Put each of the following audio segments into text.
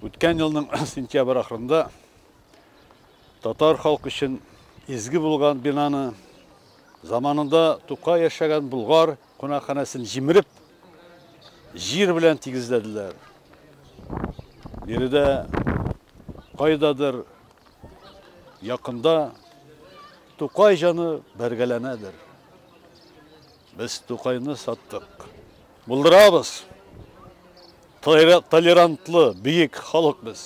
Үткән елның сентябрь ахырында татар халкы өчен изге булган бинаны, заманында Тукай яшәгән Болгар кунакханәсен җимереп, җир белән тигезләделәр. Биредә кайдадыр якында Тукай җаны бәргәләнәдер. Без Тукайны саттык. Булдырабыз! Толерантлы, бөек халык без.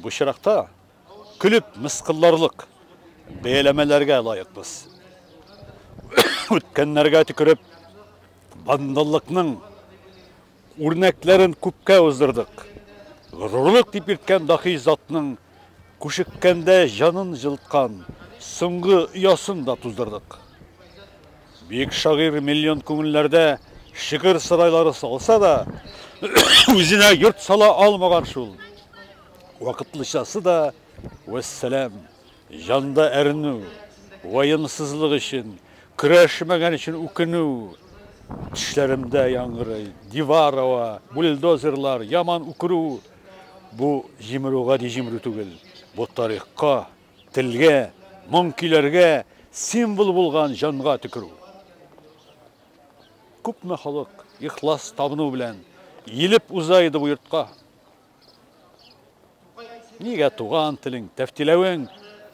Бу очракта көлеп мыскылларлык бәяләмәләргә лаекбыз. Үткәннәргә төкереп, вандаллыкның үрнәкләрен күпкә уздырдык. Горурлык дип йөрткән дахи затның күшеккәндә җанын җылыткан соңгы оясын да туздырдык. Бөек шагыйрь миллион күңелләрдә шигырь сарайлары салса да, үзенә йорт сала алмаган шул. Вакытлычасы да вәссәлам. Җанда әрнү, ваемсызлык өчен, көрәшмәгән өчен үкенү төшләремдә яңгырый. Дивар ава, бульдозерлар, яман үкерү. Бу җимерү гади җимерү түгел. Бу тарихка, телгә, моң көйләргә символ булган җанга төкерү. Күпме халык ихлас табыну белән иелеп уза иде бу йортка. Нигә туган телең, тәфтиләвең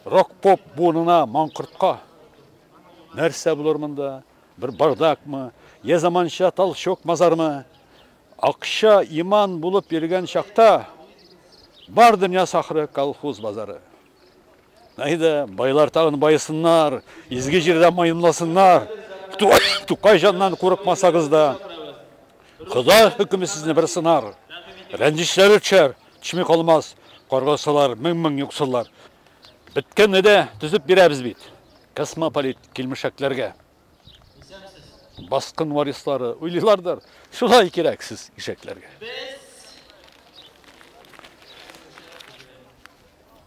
рок-поп буынына маңкортка? Нәрсә булыр монда? Бер бардакмы? Йә заманча толчок мазармы? Акча иман булып йөргән чакта бар дөнья сахры колхоз базары. Әйдә, байлар тагын баесыннар, изге җирдә маемласыннар. Тукай җаннан курыкмасагыз да, Хода хөкеме сезне бер сынар. Рәнҗешләре төшәр, төшми калмас. Каргасалар мең-мең юксыллар. Беткәнне дә төзеп бирәбез бит. Космополит килмешәкләргә. Баскын варислары уйлыйлардыр, шулай кирәк сез ишәкләргә.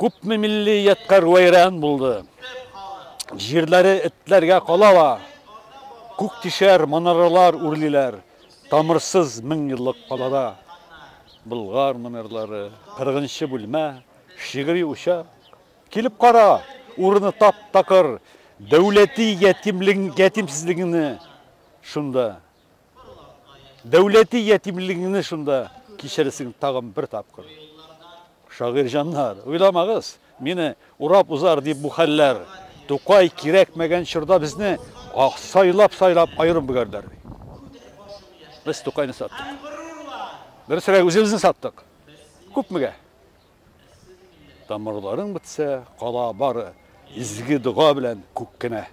Күпме милли ядкарь вәйран булды. Җирләре этләргә кала ла. Күк тишәр манаралар үрлиләр. Тамырсыз меңьеллык калада. Болгар номерлары, кырыгынчы бүлмә, шигъри учак. Килеп кара, урыны тап-такыр, дәүләти ятимлең, ятимсезлегеңне шунда. Дәүләти ятимлегеңне шунда кичерерсең тагын бер тапкыр. Шагыйрьҗаннар, уйламагыз, мине урап узар дип бу хәлләр. Тукай кирәкмәгән чорда безне сайлап-сайлап аерым бөгәрләр. Без Тукайны саттык. Дөресрәге, үзебезне саттык. Күпмегә? Тамырларың бетсә, кала бары изге дога белән күк кенә.